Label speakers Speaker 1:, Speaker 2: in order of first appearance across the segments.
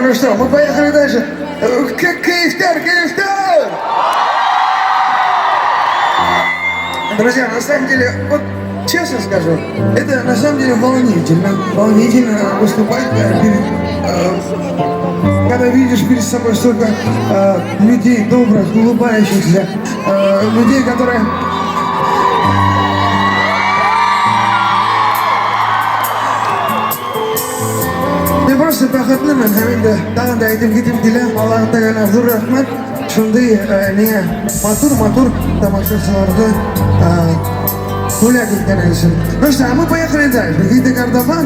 Speaker 1: Ну что, мы поехали дальше. Кәефләр, кәефләр! Друзья, на самом деле, вот честно скажу, это на самом деле волнительно. Волнительно выступать перед, когда видишь перед собой столько людей добрых, улыбающихся, людей, которые. Мин просто бәхетлемен һәм инде тагын да әйтеп китим килә, Аллаһы Тәгалә зур рәхмәт, шундый миңа матур-матур тамашачыларны бүләк иткән өчен. Ну что, а мы поехали дальше. Гиде Кардаван.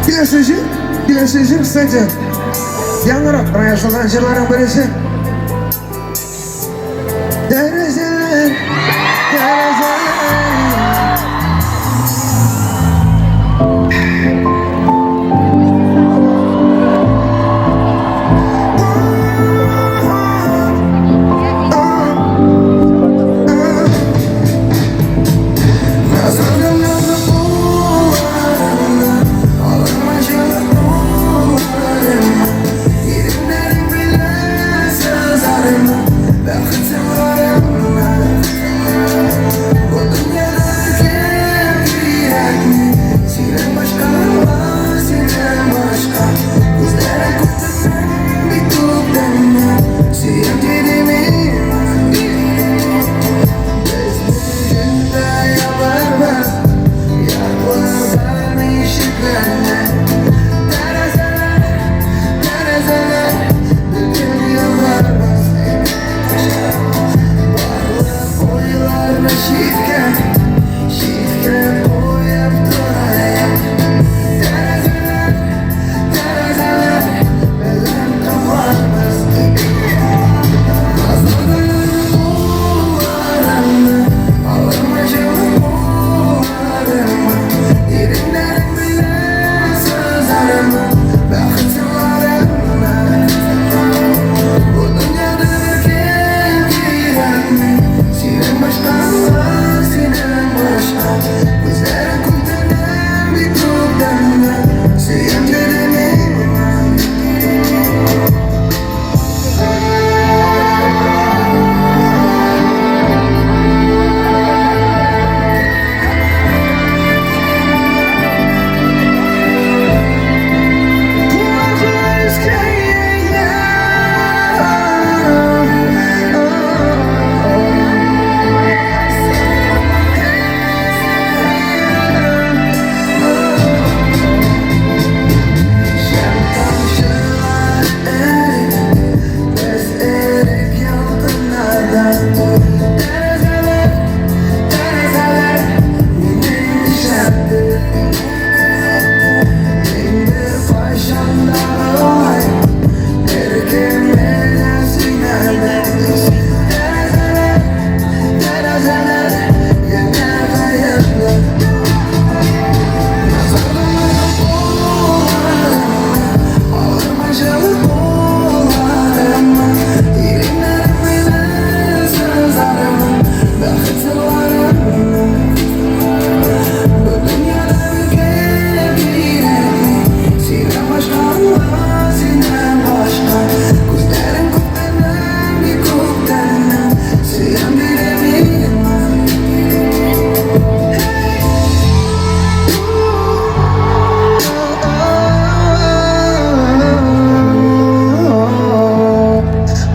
Speaker 1: Киләсе җыр, киләсе җыр, кстати, яңарак кына язылган җырларның бересе. Тәрәзәләр, тәрәзәләр.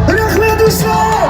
Speaker 1: Рәхмәт, дуслар!